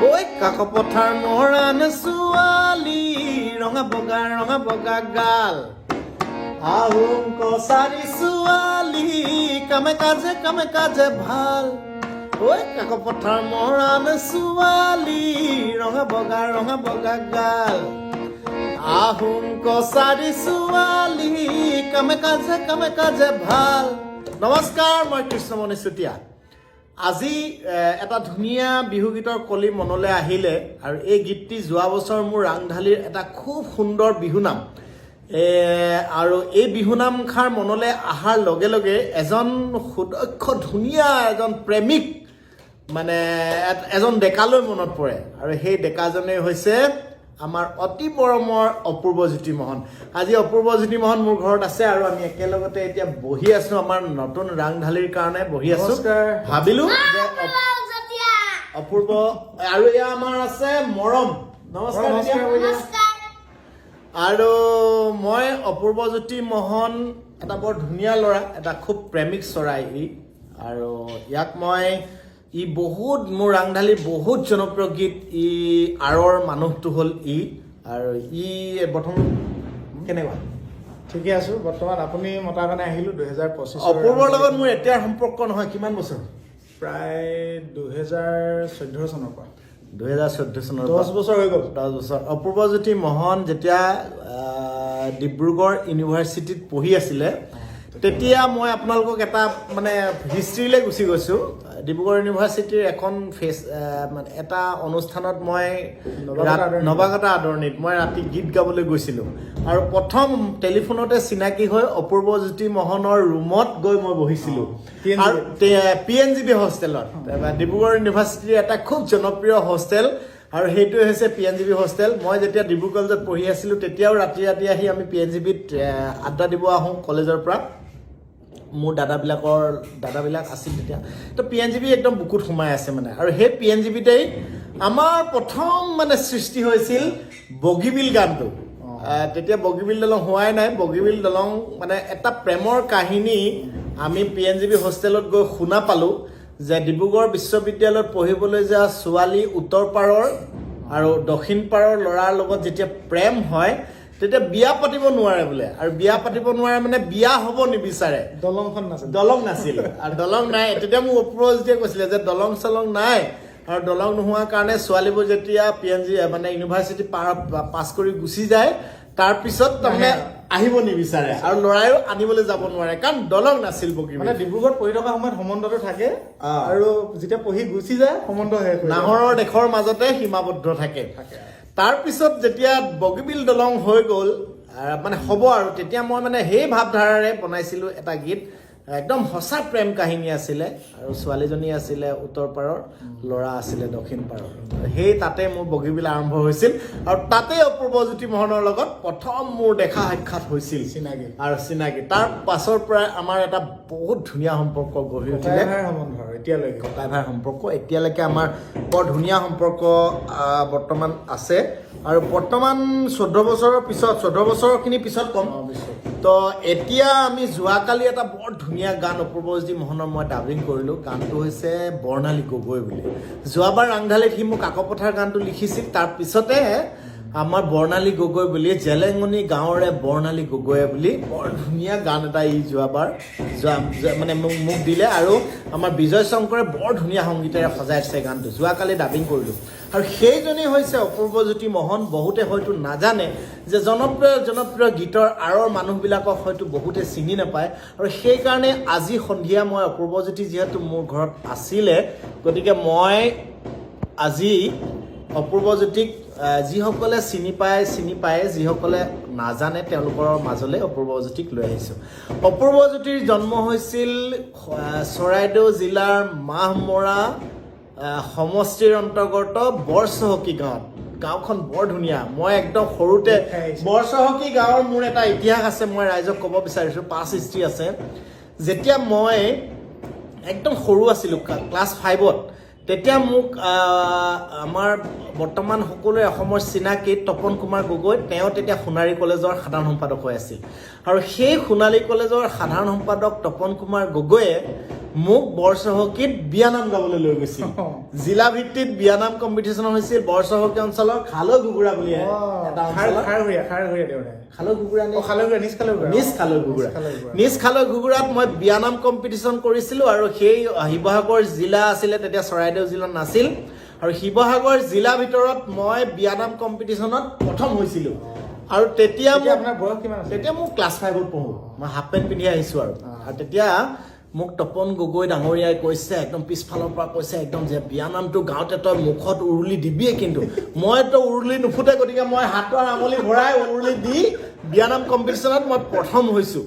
ঐ কাকপথাৰ মৰাণ ছোৱালী, ৰঙা বগা ৰঙা বগা গাল, আহোম কছাৰী ছোৱালী, কামে কাজে কামে কাজে ভাল। ঐ কাকপথাৰ মৰাণ ছোৱালী, ৰঙা বগা ৰঙা বগা গাল, আহোম কছাৰী ছোৱালী, কামে কাজে কামে কাজে ভাল। নমস্কাৰ, মই কৃষ্ণমণি চুতীয়া। আজি এটা ধুনীয়া বিহু গীতৰ কলি মনলৈ আহিলে আৰু এই গীতটি যোৱা বছৰ মোৰ ৰাংঢালীৰ এটা খুব সুন্দৰ বিহুনাম আৰু এই বিহুনামষাৰ মনলৈ অহাৰ লগে লগে এজন সুদক্ষ ধুনীয়া এজন প্ৰেমিক, মানে এজন ডেকালৈ মনত পৰে আৰু সেই ডেকাজনেই হৈছে আমাৰ অতি মৰমৰ অপূৰ্বজ্যোতি মহন। আজি অপূৰ্বজ্যোতি মহন মোৰ ঘৰত আছে আৰু আমি একেলগতে এতিয়া বহি আছো, আমাৰ নতুন ৰাংঢালীৰ কাৰণে বহি আছো। নমস্কাৰ। ভাবিলো যে অপূৰ্ব আৰু এয়া আমাৰ আছে মৰম। নমস্কাৰ। নমস্কাৰ। এতিয়া। আৰু মই অপূৰ্বজ্যোতি মহন এটা বৰ ধুনীয়া ল'ৰা, এটা খুব প্ৰেমিক চৰাই ই। আৰু ইয়াক মই ই বহুত মোৰ ৰাংঢালীৰ বহুত জনপ্ৰিয় গীত ই আঁৰৰ মানুহটো হ'ল ই। আৰু ই প্ৰথম কেনেকুৱা? ঠিকে আছো বৰ্তমান। আপুনি মতাৰ কাৰণে আহিলো 2025। অপূৰ্বৰ লগত মোৰ এতিয়াৰ সম্পৰ্ক নহয়। কিমান বছৰ? প্ৰায় 2014 চনৰ পৰা। 2014 চনৰ 10 পৰা। বছৰ হৈ গ'ল। 10 বছৰ। অপূৰ্বজ্যোতি মহন যেতিয়া ডিব্ৰুগড় ইউনিভাৰ্চিটিত পঢ়ি আছিলে, তেতিয়া মই আপোনালোকক এটা মানে হিষ্ট্ৰীলৈ গুচি গৈছোঁ। ডিব্ৰুগড় ইউনিভাৰ্চিটিৰ এখন ফেচ মানে এটা অনুষ্ঠানত মই নৱাগত আদৰণি। নৱাগত আদৰণিত মই ৰাতি গীত গাবলৈ গৈছিলোঁ আৰু প্ৰথম টেলিফোনতে চিনাকি হৈ অপূৰ্বজ্যোতি মহনৰ ৰুমত গৈ মই বহিছিলোঁ। PNGB। আৰু পি এন জি বি হোষ্টেলত, ডিব্ৰুগড় ইউনিভাৰ্চিটিৰ এটা খুব জনপ্ৰিয় হোষ্টেল আৰু সেইটোৱে হৈছে P N G B hostel. মই যেতিয়া ডিব্ৰুগড় কলেজত পঢ়ি আছিলোঁ, তেতিয়াও ৰাতি ৰাতি আহি আমি পি এন জি বিত আড্ডা দিব আহোঁ কলেজৰ পৰা। মোৰ দাদাবিলাক আছিল তেতিয়া। তো পি এন জি বি একদম বুকুত সোমাই আছে মানে। আৰু সেই পি এন জি বিতেই আমাৰ প্ৰথম মানে সৃষ্টি হৈছিল বগীবিল গানটো। তেতিয়া বগীবিল দলং হোৱাই নাই। বগীবিল দলং মানে এটা প্ৰেমৰ কাহিনী আমি পি এন জি বি হোষ্টেলত গৈ শুনা পালোঁ যে ডিব্ৰুগড় বিশ্ববিদ্যালয়ত পঢ়িবলৈ যোৱা ছোৱালী উত্তৰ পাৰৰ আৰু দক্ষিণ পাৰৰ ল'ৰাৰ লগত যেতিয়া প্ৰেম হয়, তেতিয়া বিয়া পাতিব নোৱাৰে বোলে। আৰু বিয়া পাতিব নোৱাৰে মানে বিয়া হ'ব নিবিচাৰে। দলংখন নাছিল। দলং নাছিল আৰু দলং নাই। তেতিয়া মোক অপূৰ্বজ্যোতিয়ে কৈছিলে যে দলং চলং নাই আৰু দলং নোহোৱাৰ কাৰণে ছোৱালীবোৰ যেতিয়া পি এন জি মানে ইউনিভাৰ্চিটি পাছ কৰি গুচি যায়, তাৰপিছত তাৰমানে আহিব নিবিচাৰে আৰু ল'ৰায়ো আনিবলৈ যাব নোৱাৰে, কাৰণ দলং নাছিল বগীবিল। মানে ডিব্ৰুগড়ত পঢ়ি থকা সময়ত সম্বন্ধটো থাকে আৰু যেতিয়া পঢ়ি গুচি যায়, সম্বন্ধ শেষ হৈ যায়। নাহৰৰ দেশৰ মাজতে সীমাবদ্ধ থাকে। থাকে। তাৰপিছত যেতিয়া বগীবিল দলং হৈ গ'ল, মানে হ'ব আৰু তেতিয়া মই মানে সেই ভাৱধাৰাৰে বনাইছিলোঁ এটা গীত। একদম সঁচা প্ৰেম কাহিনী আছিলে আৰু ছোৱালীজনী আছিলে উত্তৰ পাৰৰ, ল'ৰা আছিলে দক্ষিণ পাৰৰ। সেই তাতে মোৰ বগীবিল আৰম্ভ হৈছিল আৰু তাতে অপূৰ্বজ্যোতি মহনৰ লগত প্ৰথম মোৰ দেখা সাক্ষাৎ হৈছিল। চিনাকি। আৰু চিনাকি। তাৰ পাছৰ পৰাই আমাৰ এটা বহুত ধুনীয়া সম্পৰ্ক গঢ়ি উঠিলে। ককাই ভাইৰ সম্বন্ধ আৰু এতিয়ালৈকে। ককাই ভাইৰ সম্পৰ্ক এতিয়ালৈকে আমাৰ বৰ ধুনীয়া সম্পৰ্ক বৰ্তমান আছে। আৰু বৰ্তমান 14 বছৰৰ পিছত, 14 বছৰখিনি পিছত ক'ম। পিছত। তো এতিয়া আমি যোৱাকালি এটা বৰ ধুনীয়া গান অপূৰ্বজ্যোতি মহনৰ মই ডাবিং কৰিলোঁ। গানটো হৈছে বৰ্ণালী গগৈ বুলি। যোৱাবাৰ ৰাংঢালীত সি মোক কাকপথাৰ গানটো লিখিছিল। তাৰপিছতে আমাৰ বৰ্ণালী গগৈ বুলি, জেলেঙনি গাঁৱৰে বৰ্ণালী গগৈয়ে বুলি বৰ ধুনীয়া গান এটা ই যোৱাবাৰ যোৱা যোৱা- মানে মোক দিলে আৰু আমাৰ বিজয় শংকৰে বৰ ধুনীয়া সংগীতেৰে সজাই দিছে গানটো। যোৱাকালি ডাবিং কৰিলোঁ। আৰু সেইজনেই হৈছে অপূৰ্বজ্যোতি মহন। বহুতে হয়তো নাজানে যে জনপ্ৰিয় জনপ্ৰিয় গীতৰ আঁৰৰ মানুহবিলাকক হয়তো বহুতে চিনি নাপায়। আৰু সেইকাৰণে আজি সন্ধিয়া মই অপূৰ্বজ্যোতি যিহেতু মোৰ ঘৰত আছিলে, গতিকে মই আজি অপূৰ্বজ্যোতিক যিসকলে চিনি পায় চিনি পায়, যিসকলে নাজানে তেওঁলোকৰ মাজলৈ অপূৰ্বজ্যোতিক লৈ আহিছোঁ। অপূৰ্বজ্যোতিৰ জন্ম হৈছিল চৰাইদেউ জিলাৰ মাহমৰা সমষ্টিৰ অন্তৰ্গত বৰচহকী গাঁৱত। গাঁওখন বৰ ধুনীয়া। মই একদম সৰুতে খাই আহিছোঁ। বৰচহকী গাঁৱৰ মোৰ এটা ইতিহাস আছে, মই ৰাইজক ক'ব বিচাৰিছোঁ। পাষ্ট হিষ্ট্ৰী আছে। যেতিয়া মই একদম সৰু আছিলোঁ, ক্লাছ 5ত, তেতিয়া মোক আমাৰ বৰ্তমান সকলোৱে অসমৰ চিনাকি তপন কুমাৰ গগৈ, তেওঁ তেতিয়া সোণাৰী কলেজৰ সাধাৰণ সম্পাদক হৈ আছিল। আৰু সেই সোণালী কলেজৰ সাধাৰণ সম্পাদক তপন কুমাৰ গগৈয়ে মোক বৰচহকীত বিয়ানাম গাবলৈ লৈ গৈছিল। জিলা ভিত্তিত বিয়ানাম কম্পিটিশ্যন হৈছিল বৰচহকী অঞ্চলৰ খালৈ ঘুগুৰা বুলি এটা অঞ্চলত। খাৰঘৰীয়া দেউৰাই। খালৈ ঘুগুৰা নে? অ, খালৈঘৰীয়া, নিজ খালৈঘৰীয়া। নিজ খালৈ ঘুগুৰা। নিজ খালৈঘুগুৰা। নিজ খালৈ ঘুগুৰাত মই বিয়ানাম কম্পিটিশ্যন কৰিছিলোঁ আৰু সেই শিৱসাগৰ জিলা আছিলে তেতিয়া, চৰাইদেউ জিলা নাছিল। আৰু শিৱসাগৰ জিলাৰ ভিতৰত মই বিয়ানাম কম্পিটিশ্যনত প্ৰথম হৈছিলোঁ। আৰু তেতিয়া তেতিয়া মোক আপোনাৰ বয়স কিমান আছিল? তেতিয়া মোক ক্লাছ 5ত পঢ়োঁ, মই হাফ পেণ্ট পিন্ধি আহিছোঁ। আৰু আৰু তেতিয়া মোক তপন গগৈ ডাঙৰীয়াই কৈছে, একদম পিছফালৰ পৰা কৈছে একদম যে বিয়ানামটো গাওঁতে তই মুখত উৰুলি দিবিয়ে। কিন্তু মইতো উৰুলি নুফুটে, গতিকে মই হাতৰ আঙুলি ভৰাই উৰুলি দি বিয়ানাম কম্পিটিশ্যনত মই প্ৰথম হৈছোঁ।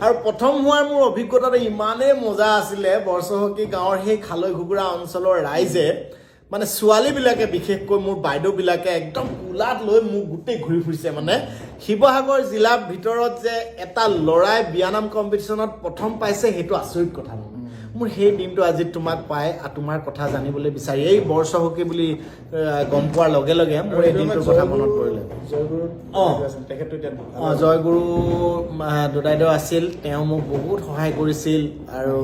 আৰু প্ৰথম হোৱাৰ মোৰ অভিজ্ঞতাটো ইমানেই মজা আছিলে, বৰচহকী গাঁৱৰ সেই খালৈ ঘুগুৰা অঞ্চলৰ ৰাইজে, মানে ছোৱালীবিলাকে, বিশেষকৈ মোৰ বাইদেউবিলাকে একদম কোলাত লৈ মোক গোটেই ঘূৰি ফুৰিছে। মানে শিৱসাগৰ জিলাৰ ভিতৰত যে এটা ল'ৰাই বিয়ানাম কম্পিটিশ্যনত প্ৰথম পাইছে, সেইটো আচৰিত কথা। মানে মোৰ সেই দিনটো আজি তোমাক পাই আৰু তোমাৰ কথা জানিবলৈ বিচাৰি এই বৰচহকী বুলি গম পোৱাৰ লগে লগে মোৰ এই দিনটোৰ কথা মনত পৰিলে। জয়গুৰু আছিল, তেখেতটো এতিয়া ঢুকালে। জয়গুৰু দদাইদেউ আছিল, তেওঁ মোক বহুত সহায় কৰিছিল আৰু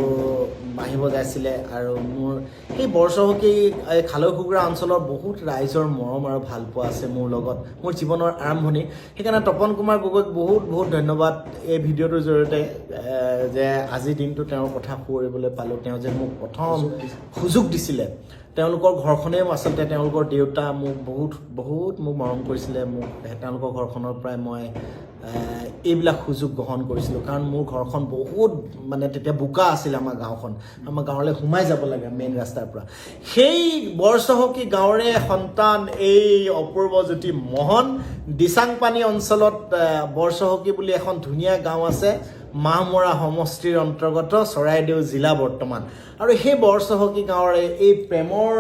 বাঁহী বজাইছিলে। আৰু মোৰ সেই বৰচহকী এই খালৈঘুগুৰা অঞ্চলৰ বহুত ৰাইজৰ মৰম আৰু ভালপোৱা আছে মোৰ লগত, মোৰ জীৱনৰ আৰম্ভণি। সেইকাৰণে তপন কুমাৰ গগৈক বহুত বহুত ধন্যবাদ এই ভিডিঅ'টোৰ জৰিয়তে, যে আজিৰ দিনটো তেওঁৰ কথা সুঁৱৰিবলৈ পালোঁ। তেওঁ যে মোক প্ৰথম সুযোগ দিছিলে, তেওঁলোকৰ ঘৰখনেই আচলতে, তেওঁলোকৰ দেউতা মোক বহুত বহুত মোক মৰম কৰিছিলে। মোক তেওঁলোকৰ ঘৰখনৰ পৰাই মই এইবিলাক সুযোগ গ্ৰহণ কৰিছিলোঁ, কাৰণ মোৰ ঘৰখন বহুত মানে তেতিয়া বোকা আছিল আমাৰ গাঁওখন, আমাৰ গাঁৱলৈ সোমাই যাব লাগে মেইন ৰাস্তাৰ পৰা। সেই বৰচহকী গাঁৱৰে সন্তান এই অপূৰ্বজ্যোতি মহন। দিচাংপানী অঞ্চলত বৰচহকী বুলি এখন ধুনীয়া গাঁও আছে, মাহমৰা সমষ্টিৰ অন্তৰ্গত, চৰাইদেউ জিলা বৰ্তমান। আৰু সেই বৰচহকী গাঁৱৰে এই প্ৰেমৰ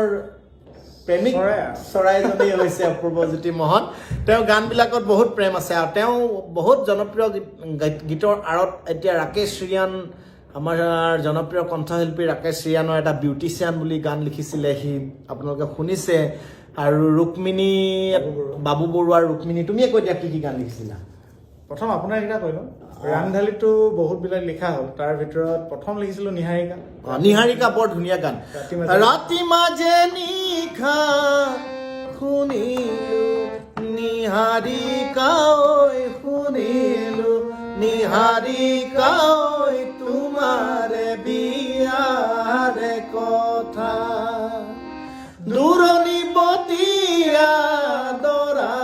প্ৰেমিক চৰাই আৰু। চৰাইজনী হৈছে অপূৰ্বজ্যোতি মহন। তেওঁৰ গানবিলাকত বহুত প্ৰেম আছে আৰু তেওঁ বহুত জনপ্ৰিয় গীতৰ আঁৰত এতিয়া ৰাকেশ ৰিয়ান, আমাৰ জনপ্ৰিয় কণ্ঠশিল্পী ৰাকেশ ৰিয়ানৰ এটা বিউটিচিয়ান বুলি গান লিখিছিলে সি, আপোনালোকে শুনিছে। আৰু ৰুক্মিণী, বাবু বৰুৱাৰ ৰুক্মিণী, তুমিয়ে কৈ দিয়া কি কি গান লিখিছিলা। প্ৰথম আপোনাৰ কেইটা কৈ লওঁ। ৰাংঢালিতো বহুতবিলাক লিখা হ'ল, তাৰ ভিতৰত প্ৰথম লিখিছিলো নিহাৰিকা। নিহাৰিকা বৰ ধুনীয়া গান। ৰাতি মাজে- ৰাতি মাজে নিশা শুনিলো নিহাৰিকা ঐ, শুনিলো নিহাৰিকা ঐ, তোমাৰ বিয়াৰ কথা, দূৰণি বতীয়া দৰা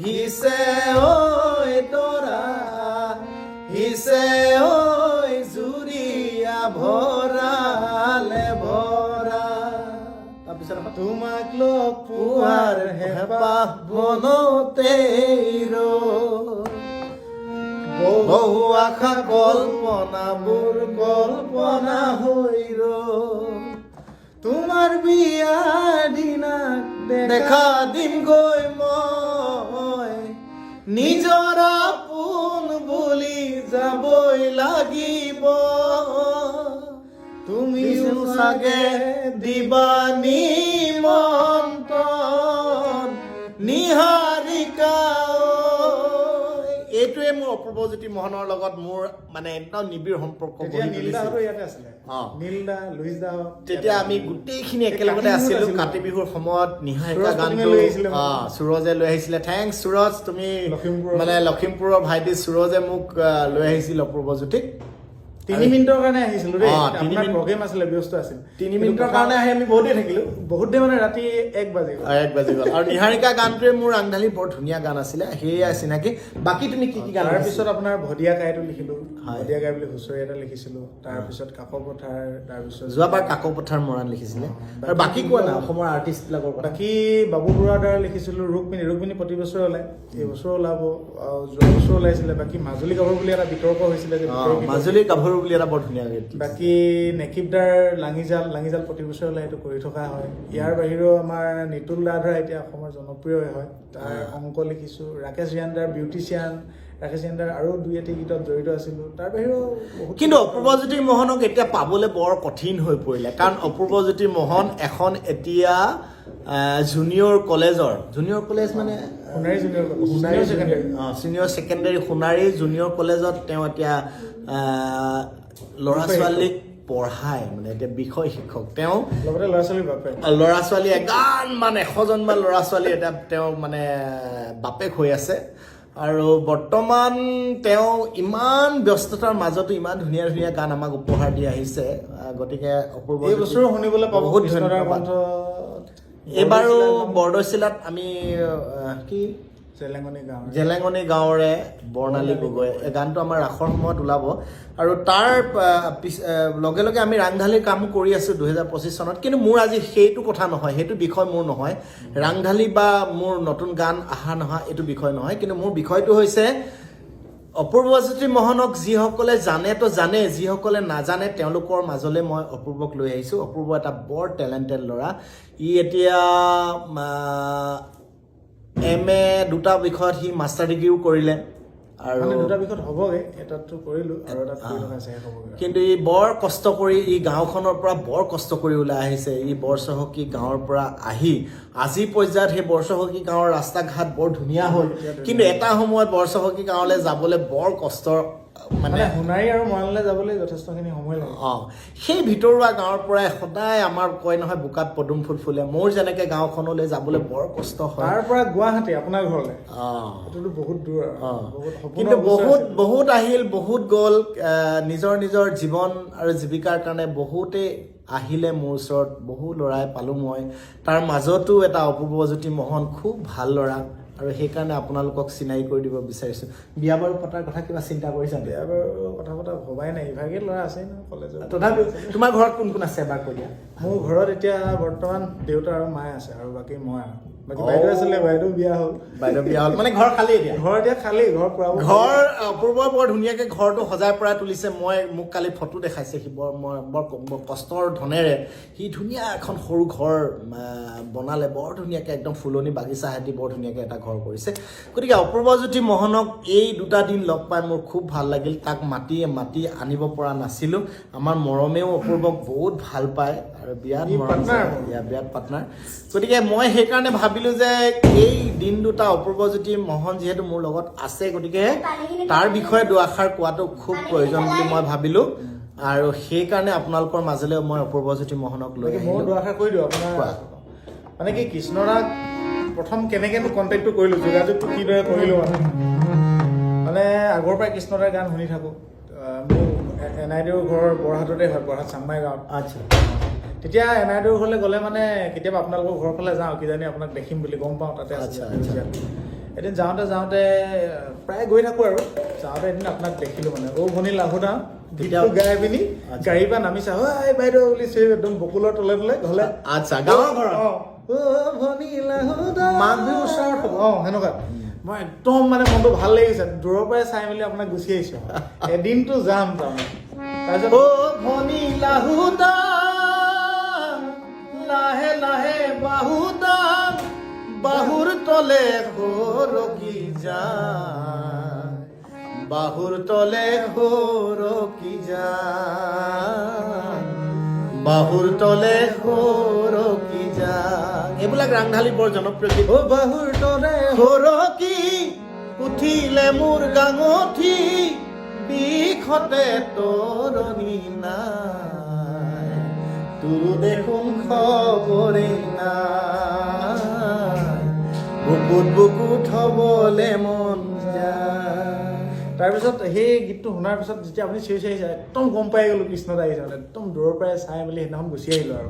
হিছে ঐ, দৰা হিছে ঐ, জুৰিয়া ভৰালে ভৰা। তাৰপিছত আকৌ তোমাক লগ পোৱাৰ পোৱাৰ হেঁপাহ মনতে ৰৈ, বহু আশা কল্পনাবোৰ কল্পনা হৈ ৰৈ, তোমাৰ বিয়াৰ দিনা দেখা দিম গৈ মই, নিজৰ আপোন বুলি যাবই লাগিব, তুমিও চাগে দিবা নিমন্ত্ৰণ নিহাৰিকা ঐ। এইটোৱে মোৰ অপূৰ্বজ্যোতি মহনৰ লগত মোৰ মানে একদম নিবিড় সম্পৰ্ক তেতিয়া গঢ়ি নীল তুলিছিল। দাহঁতো ইয়াতে আছিলে। নীল দা, লুইচ দা। তেতিয়া আমি গোটেইখিনি একেলগতে কাতি বিহুত আছিলো। আছিলো। কাতি বিহুৰ সময়ত নিহাৰিকা সুৰজ গানটো প্ৰতিমে লৈ আহিছিলে মোক। সুৰজে লৈ আহিছিলে। Thanks Suraj, তুমি লখিমপুৰৰ। মানে লখিমপুৰৰ ভাইটি সুৰজে মোক লৈ আহিছিল অপূৰ্বজ্যোতিক। 3 মিনিটৰ কাৰণে আহিছিলো দেই। তিনি আপোনাৰ মিনিট। প্ৰগ্ৰেম আছিলে, ব্যস্ত আছিল। তিনি কিন্তু মিনিটৰ কাৰণে আহি আমি বহুত দেৰি থাকিলো। বহুত দেৰি মানে ৰাতি 1 বাজি গ'ল। 1 বাজি গ'ল। আৰু নিহাৰিকা গানটোৱে মোৰ ৰাংঢালি বৰ ধুনীয়া গান আছিলে, সেয়াই চিনাকি। বাকী তুমি কি কি গান তাৰপিছত আপোনাৰ ভদিয়া কাইটো লিখিলো। হয়। ভদিয়া কাই বুলি হুঁচৰি এটা লিখিছিলো। তাৰপিছত কাকপথাৰ, তাৰপিছত যোৱাবাৰ কাকপথাৰ মৰাণ লিখিছিলে। আৰু বাকী কোৱা না অসমৰ আৰ্টিষ্ট বিলাকৰ কথা। বাকী বাবু বৰুৱাৰ দ্বাৰা লিখিছিলো ৰুক্মিণী। ৰুক্মিণী প্ৰতি বছৰে ওলায়, এই বছৰো ওলাব আৰু যোৱা বছৰো ওলাইছিলে। বাকী মাজুলী গাভৰু বুলি এটা বিতৰ্ক হৈছিলে যে বিতৰ্কিত। মাজুলী গাভৰু বুলি এটা বৰ ধুনীয়া গীত। বাকী নেকিবদাৰ লাঙিজাল, লাঙিজাল প্ৰতি বছৰে ওলাই, সেইটো কৰি থকা হয়। ইয়াৰ বাহিৰেও আমাৰ নিতুল দা ধৰা এতিয়া অসমৰ জনপ্ৰিয় হয়, তাৰ অংক লিখিছো। ৰাকেশ ৰিয়ানদাৰ বিউটিচিয়ান, ৰাকেশ ৰিয়ানদাৰ আৰু দুই এটি গীতত জড়িত আছিলো। তাৰ বাহিৰেও বহুত। কিন্তু অপূৰ্বজ্যোতি মহনক এতিয়া পাবলৈ বৰ কঠিন হৈ পৰিলে, কাৰণ অপূৰ্বজ্যোতি মহন এখন এতিয়া জুনিয়ৰ কলেজৰ, জুনিয়ৰ কলেজ মানে Sonari junior college, Sonari senior secondary. Senior secondary Sonari junior কলেজত তেওঁ এতিয়া ল'ৰা ছোৱালীক পঢ়ায়, মানে এতিয়া বিষয় শিক্ষক তেওঁ। লগতে ল'ৰা ছোৱালীৰ বাপেক। ল'ৰা ছোৱালী এগালমান, 100জনমান ল'ৰা ছোৱালী এটা তেওঁ মানে বাপেক হৈ আছে। আৰু বৰ্তমান তেওঁ ইমান ব্যস্ততাৰ মাজতো ইমান ধুনীয়া ধুনীয়া গান আমাক উপহাৰ দি আহিছে। গতিকে অপূৰ্ব এই বছৰো শুনিবলৈ পাব বহুত কৃষ্ণদাৰ ধন্যবাদ। কণ্ঠত। এইবাৰো বৰদৈচিলাত আমি কি জেলেঙনি গাঁৱৰ জেলেঙনি গাঁৱৰে বৰ্ণালী গগৈ, এই গানটো আমাৰ ৰাসৰ সময়ত ওলাব। আৰু তাৰ লগে লগে আমি ৰাংঢালিৰ কামো কৰি আছোঁ 2025 চনত। কিন্তু মোৰ আজি সেইটো কথা নহয়, সেইটো বিষয় মোৰ নহয়। ৰাংঢালি বা মোৰ নতুন গান অহা নহা এইটো বিষয় নহয়। কিন্তু মোৰ বিষয়টো হৈছে অপূৰ্বজ্যোতি মহনক যিসকলে জানে তো জানে, যিসকলে নাজানে তেওঁলোকৰ মাজলৈ মই অপূৰ্বক লৈ আহিছোঁ। অপূৰ্ব এটা বৰ টেলেণ্টেড ল'ৰা। ই এতিয়া এম.এ. দুটা বিষয়ত সি মাষ্টাৰ ডিগ্ৰীও কৰিলে আৰু মানে দুটা বিষয়ত হ'বগে, এটাততো কৰিলো আৰু এটাত কৰি থকা আছে, শেষ হ'বগে। কিন্তু ই বৰ কষ্ট কৰি, ই গাঁওখনৰ পৰা বৰ কষ্ট কৰি ওলাই আহিছে। ই বৰচহকী গাঁৱৰ পৰা আহি আজি পৰ্যায়ত সেই বৰচহকী গাঁৱৰ ৰাস্তা ঘাট বৰ ধুনীয়া হ'ল। কিন্তু এটা সময়ত বৰচহকী গাঁৱলৈ যাবলৈ বৰ কষ্টৰ মানে মানে সোণাৰী আৰু মৰাণলৈ যাবলৈ যথেষ্টখিনি সময় লাগে। সেই ভিতৰুৱা গাঁৱৰ পৰাই সদায় আমাৰ কয় নহয়, বোকাত পদুম ফুল ফুলে। মোৰ যেনেকে গাঁওখনলৈ যাবলৈ বৰ কষ্ট হয়। তাৰ পৰা গুৱাহাটী আপোনাৰ ঘৰলৈ সেইটোতো বহুত দূৰ আৰু। বহুত সপোনৰ কিন্তু বস্তু বহুত আছিল। বহুত আহিল, বহুত গ'ল। নিজৰ নিজৰ জীৱন আৰু জীৱিকাৰ কাৰণে বহুতেই আহিলে মোৰ ওচৰত, বহু ল'ৰাই পালোঁ মই। তাৰ মাজতো এটা অপূৰ্বজ্যোতি মহন খুব ভাল ল'ৰা আৰু সেইকাৰণে আপোনালোকক চিনাকি কৰি দিব বিচাৰিছোঁ। বিয়া বাৰু পতাৰ কথা কিবা চিন্তা কৰিছা নেকি? বিয়া বাৰু কথা পতা ভবাই নাই, ইভাগে ল'ৰা আছে নহয় কলেজত। তথাপিও তোমাৰ ঘৰত কোন কোন আছে এবাৰ কৈ দিয়া। মোৰ ঘৰত এতিয়া বৰ্তমান দেউতা আৰু মায়ে আছে আৰু বাকী মই আৰু বাকী বাইদেউ আছিলে, বাইদেউ বিয়া হ'ল। বাইদেউ বিয়া হ'ল, মানে ঘৰ খালী এতিয়া? ঘৰ এতিয়া খালী, ঘৰ পুৰাব। ঘৰ অপূৰ্বই বৰ ধুনীয়াকে ঘৰটো সজাই পৰাই তুলিছে। মোক কালি ফটো দেখাইছে সি, বৰ মই বৰ বৰ কষ্টৰ ধনেৰে সি ধুনীয়া এখন সৰু ঘৰ বনালে, বৰ ধুনীয়াকে একদম ফুলনি বাগিচা সেতি বৰ ধুনীয়াকে এটা ঘৰ কৰিছে। গতিকে অপূৰ্বজ্যোতি মহনক এই দুটা দিন লগ পাই মোৰ খুব ভাল লাগিল। তাক মাতি মাতি আনিব পৰা নাছিলোঁ। আমাৰ মৰমেও অপূৰ্বক বহুত ভাল পায় আৰু বিৰাট ই মৰম partner কৰে। মোৰ। বিৰাট পাৰ্টনাৰ। গতিকে মই সেইকাৰণে ভাবিলোঁ যে এই দিন দুটা অপূৰ্বজ্যোতি মহন যিহেতু মোৰ লগত আছে, গতিকে তাৰ বিষয়ে দুআষাৰ কোৱাটো খুব প্ৰয়োজন বুলি মই ভাবিলোঁ আৰু সেইকাৰণে আপোনালোকৰ মাজলৈ মই অপূৰ্বজ্যোতি মহনক লৈ বাকী ময়ো আহিলোঁ। দুআষাৰ কৈ দিওঁ আপোনাৰ। কোৱা। মানে কি, কৃষ্ণদাক প্ৰথম কেনেকেনো কণ্টেক্টটো কৰিলোঁ, যোগাযোগটো কিদৰে কৰিলোঁ, মানে মানে আগৰ পৰাই কৃষ্ণদাৰ গান শুনি থাকোঁ। মোৰ এনাইদেউৰ ঘৰ বৰহাটতে হয়, বৰহাট চাংমাই গাঁৱত। তেতিয়া এনাইদেউৰ ঘৰলৈ গ'লে মানে কেতিয়াবা আপোনালোকৰ ঘৰৰ ফালে যাওঁ, কিজানি আপোনাক দেখিম বুলি গম পাওঁ তাতে আছে। আচ্ছা, আচ্ছা। এদিন যাওঁতে যাওঁতে প্ৰায় গৈ থাকোঁ আৰু যাওঁতে এদিন আপোনাক দেখিলোঁ, মানে অ' ভনী লাহুদা গীতটো গাই পিনি গাড়ীৰ পৰা নামিছা, ঐ বাইদেউ বুলি চিঞৰি একদম বকুলৰ তলে তলে ঘৰলে। আচ্ছা, গাঁৱৰ ঘৰত? অ' ভনী লাহুদা। মাঘ বিহুৰ ওচৰত হ'ব। সেনেকুৱা মই একদম মানে মনটো ভাল লাগিছে, দূৰৰ পৰাই চাই মেলি আপোনাক গুচি আহিছোঁ, এদিনটো যাম তাৰমানে। তাৰপিছত অ' ভনী লাহুদা, লাহে লাহে বাহুদা, বাহুৰ তলে সৰকি যায়, বাহুৰ তলে সৰকি যায়, বাহুৰ তলে সৰকি যায়। এইবিলাক ৰাংঢালি বৰ জনপ্ৰিয় গীত। অ' বাহুৰ তলে সৰকি উঠিলে মোৰ গাঙঠি, বিষতে তৰণি নাই, তোৰ দেখোন খবৰেই নাই, বুকুত বুকুত হবলে মন যায়। তাৰপিছত সেই গীতটো শুনাৰ পিছত যেতিয়া আপুনি চিঞৰি চিঞৰি আহিছে, একদম গম পাই গ'লো কৃষ্ণদা আহিছে, মানে একদম দূৰৰ পৰাই চাই মেলি সেইদিনাখন গুচি আহিলোঁ আৰু।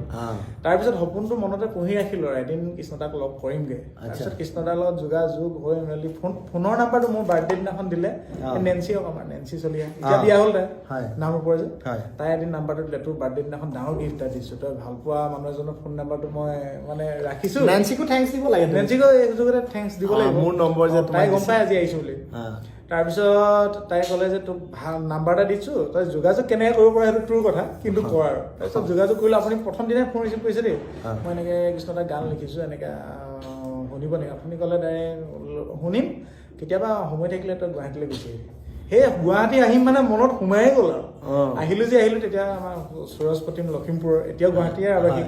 তাৰপিছত সপোনটো মনতে পুহি ৰাখিলোঁ আৰু এদিন কৃষ্ণদাক লগ কৰিমগৈ। তাৰপিছত কৃষ্ণদাৰ লগত যোগাযোগ হৈ মেলি ফোনৰ নাম্বাৰটো মোৰ বাৰ্থডে দিনাখন দিলে। এই নেন্সি হওক, আমাৰ নেন্সি চলিহা, এতিয়া বিয়া হ'ল তাই, নামৰূপৰ যে, তাই এদিন নাম্বাৰটো দিলে, তোৰ বাৰ্থডে দিনাখন ডাঙৰ গিফ্ট এটা দিছোঁ, তই ভাল পোৱা মানুহ এজনৰ ফোন নাম্বাৰটো মই মানে ৰাখিছোঁ। নেন্সিকো thanks দিব লাগে। নেন্সিকো এই সুযোগতে thanks দিব লাগিব। মোৰ নম্বৰ যে তাই তোমাক গম দিছে। পাই আজি আহিছোঁ বুলি। তাৰপিছত তাই ক'লে যে তোক ভাল নাম্বাৰ এটা দিছোঁ, তই যোগাযোগ কেনেকৈ কৰিব পাৰ সেইটো তোৰ কথা, কিন্তু কৰ আৰু। তাৰপিছত যোগাযোগ কৰিলোঁ, আপুনি প্ৰথম দিনাই ফোন ৰিচিভ কৰিছে দেই। মই এনেকৈ কৃষ্ণ দাৰ গান লিখিছোঁ, এনেকৈ শুনিব নেকি আপুনি? ক'লে ডাইৰেক্ট শুনিম, কেতিয়াবা সময় থাকিলে তই গুৱাহাটীলৈ গুচি আহিবি। সেই গুৱাহাটী আহিম মানে মনত সোমায়ে গ'ল আৰু। আহিলো যে আহিলো, তেতিয়া আমাৰ সুৰজ প্ৰতিম লখিমপুৰৰ, এতিয়াও গুৱাহাটীয়ে আৱাসিক।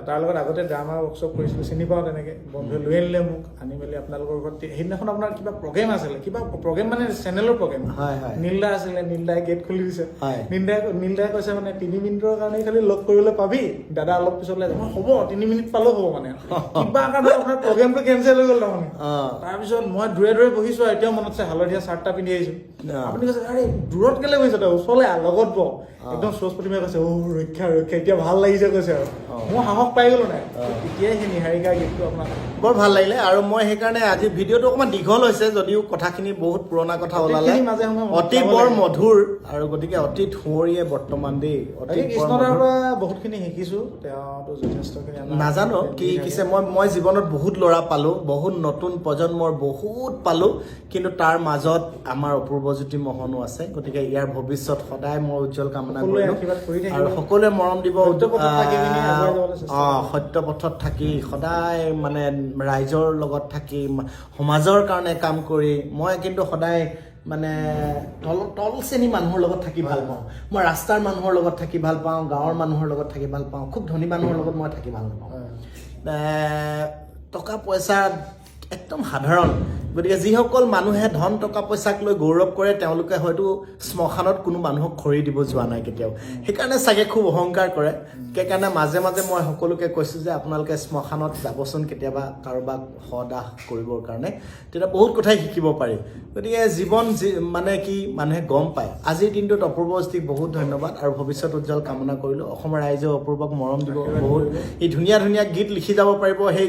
তাৰ লগত আগতে ড্ৰামা ৱৰ্কশ্বপ কৰিছিলোঁ, চিনি পাওঁ তেনেকে। বন্ধুৱে লৈ আনিলে মোক, আনি মেলি আপোনালোকৰ ঘৰত। সেইদিনাখন আপোনাৰ কিবা প্ৰগ্ৰেম আছিলে, কিবা প্ৰগ্ৰেম মানে চেনেলৰ প্ৰগ্ৰেম। হয়, হয়। নীলদা আছিলে, নীলদাই গেট খুলি দিছে। নীলদাই কৈছে মানে 3 মিনিটৰ কাৰণে খালি লগ কৰিবলৈ পাবি দাদা, অলপ পিছত ওলাই যাম। মই, হ'ব, 3 মিনিট পালেও হ'ব। মানে কিবা কাৰণত আপোনাৰ প্ৰগ্ৰেমটো কেঞ্চেল হৈ গ'ল তাৰমানে। তাৰপিছত মই দূৰে দূৰে বহিছো আৰু এতিয়াও মনত আছে, হালধীয়া চাৰ্ট এটা পিন্ধি আহিছো। আপুনি কৈছে, আৰে দূৰত কেলে বহিছ তই, ওচৰলে আহ, লগত বহ। একদম সুৰজ প্ৰতিমে কৈছে, অ' ৰক্ষা ৰক্ষা, এতিয়া ভাল লাগিছে কৈছে। আৰু মই সাহস পাই গ'লো নাই, তেতিয়াই সেই নিহাৰিকা গীতটো আপোনাক বৰ ভাল লাগিলে। আৰু মই সেইকাৰণে আজি ভিডিঅ'টো অকণমান দীঘল হৈছে যদিও কথাখিনি বহুত পুৰণা কথা ওলালে। অতীতখিনি মাজে সময়ে মনত অতীত পেলাব বৰ লাগে। মধুৰ আৰু গতিকে অতীত সুঁৱৰিয়ে বৰ্তমান দেই। বাকী অতীত বৰ কৃষ্ণদাৰ মধুৰ। পৰা বহুতখিনি শিকিছো, তেওঁতো যথেষ্টখিনি আমাৰ নাজানো কি শিকিছে। মই জীৱনত বহুত ল'ৰা পালোঁ, বহুত নতুন প্ৰজন্মৰ বহুত পালোঁ, কিন্তু তাৰ মাজত আমাৰ অপূৰ্বজ্যোতি মহনো আছে। গতিকে ইয়াৰ ভৱিষ্যত সদায় মই উজ্জ্বল কামনা সকলোৱে কৰিলোঁ আশীৰ্বাদ কৰি থাকিব। আৰু সকলোৱে মৰম দিব। সত্য পথত থাকি পিনি আগুৱাই যাবলৈ চেষ্টা কৰিব। সত্য পথত থাকি সদায় মানে ৰাইজৰ লগত থাকি সমাজৰ কাৰণে কাম কৰি। মই কিন্তু সদায় মানে তল তল শ্ৰেণীৰ মানুহৰ লগত থাকি ভাল পাওঁ। মই ৰাস্তাৰ মানুহৰ লগত থাকি ভাল পাওঁ, গাঁৱৰ মানুহৰ লগত থাকি ভাল পাওঁ, খুব ধনী মানুহৰ লগত মই থাকি ভাল নাপাওঁ। টকা পইচা একদম সাধাৰণ। গতিকে যিসকল মানুহে ধন টকা পইচাক লৈ গৌৰৱ কৰে, তেওঁলোকে হয়তো শ্মশানত কোনো মানুহক খৰি দিব যোৱা নাই কেতিয়াও, সেইকাৰণে চাগে খুব অহংকাৰ কৰে। সেইকাৰণে মাজে মাজে মই সকলোকে কৈছোঁ যে আপোনালোকে শ্মশানত যাবচোন কেতিয়াবা কাৰোবাক সদাহ কৰিবৰ কাৰণে, তেতিয়া বহুত কথাই শিকিব পাৰি। গতিকে জীৱন মানে কি মানুহে গম পায়। আজিৰ দিনটোত অপূৰ্বজ্যোতিক বহুত ধন্যবাদ আৰু ভৱিষ্যত উজ্জ্বল কামনা কৰিলোঁ। অসমৰ ৰাইজেও অপূৰ্বক মৰম দিব আশীৰ্বাদ বহুত। কৰিব। ই ধুনীয়া ধুনীয়া গীত লিখি যাব পাৰিব, সেই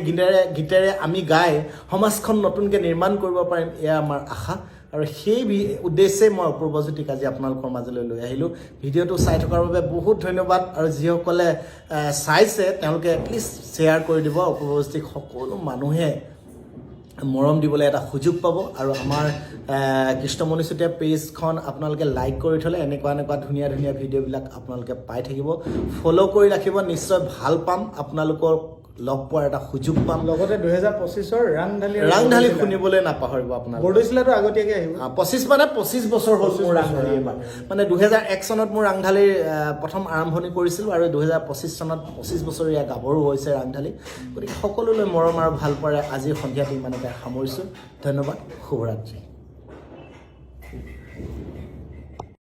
গীতেৰে আমি গাই সমাজখন নতুনকৈ নিৰ্মাণ কৰিব পাৰিম, এয়া আমাৰ আশা। আৰু সেই উদ্দেশ্যে মই অপূৰ্বজ্যোতিক আজি আপোনালোকৰ মাজলৈ লৈ আহিলোঁ। ভিডিঅ'টো চাই থকাৰ বাবে বহুত ধন্যবাদ। আৰু যিসকলে চাইছে তেওঁলোকে এটলিষ্ট শ্বেয়াৰ কৰি দিব। অপূৰ্বজ্যোতিক সকলো মানুহে মৰম দিবলৈ এটা সুযোগ পাব। আৰু আমাৰ কৃষ্ণমণি চুতীয়া পেজখন আপোনালোকে লাইক কৰি থ'লে এনেকুৱা এনেকুৱা ধুনীয়া ধুনীয়া ভিডিঅ'বিলাক আপোনালোকে পাই থাকিব। ফ'ল' কৰি ৰাখিব, নিশ্চয় ভাল পাম, আপোনালোকক লগ পোৱাৰ এটা সুযোগ পাম। লগতে 2025ৰ ৰাংঢালি আৰু ৰাংঢালি বৰদৈচিলা। শুনিবলৈ নাপাহৰিব আপোনালোকে। বৰদৈচিলাটো আগতীয়াকৈ আহিব। 25 মানে 25 বছৰ হ'ল 25 মোৰ বছৰ, ৰাংঢালি এইবাৰ। মানে 2001 চনত মোৰ ৰাংঢালিৰ প্ৰথম আৰম্ভণি কৰিছিলোঁ আৰু 2025 চনত 25 বছৰীয়া গাভৰু হৈছে ৰাংঢালি। গতিকে সকলোলৈ মৰম আৰু ভাল পোৱাৰে আজিৰ সন্ধিয়াটো ইমানতে সামৰিছোঁ। ধন্যবাদ, শুভৰাত্ৰি।